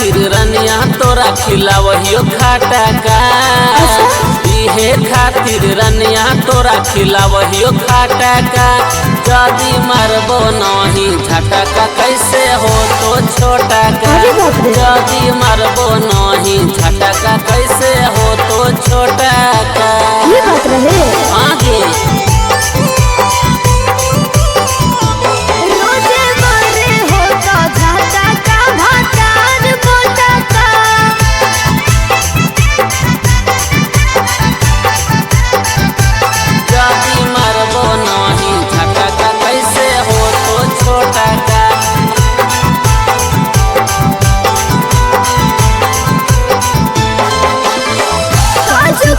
खातिर रनिया तोरा खिलावहियो खाटा का। इहे खातिर रनिया तोरा खिलावहियो खाटा का। जदी मारबो नहीं झटका कैसे हो तो छोटा का। जदी मारबो नहीं झटका कैसे हो तो छोटा का। ये बात रहे आगे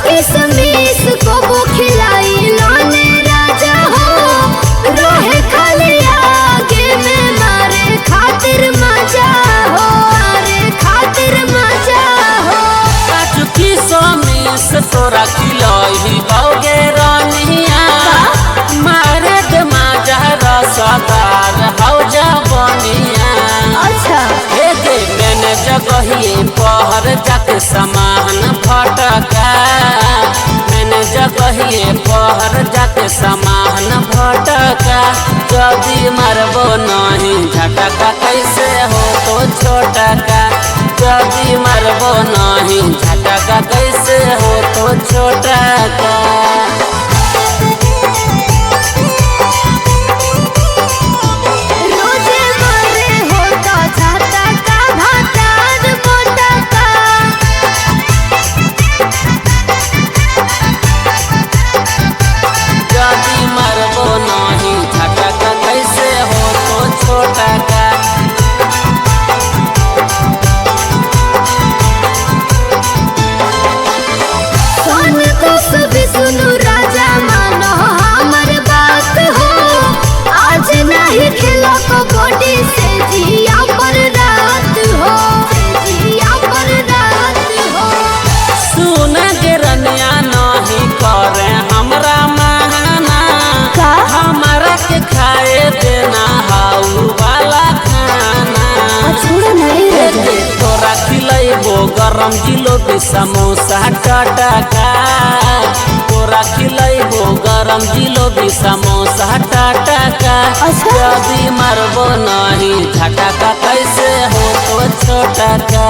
किसमिस को वो खिलाई लाने राजा हो, रोहे खाली आगे में मारे खातिर मजा हो, मारे खातिर मजा हो। काजू किसमिस तोरा खिलाई बागे रानिया, मारे दे मजा रसदार हौ जवनिया। अच्छा हे गे मैंने जगहिए पहर जाके सामान फटका। मैंने जगहिए पहर जाके सामान फटका। जदी मारबो नहीं झटका कैसे हो तो छोटा का। जदी मारबो नहीं झटका कैसे हो तो छोटा का। गरम जिलेबी समोसा टटका। तोरा खिलैबो गरम जिलेबी समोसा टटका। जदी मारबो नहीं झटका कैसे हो तो छोटा का।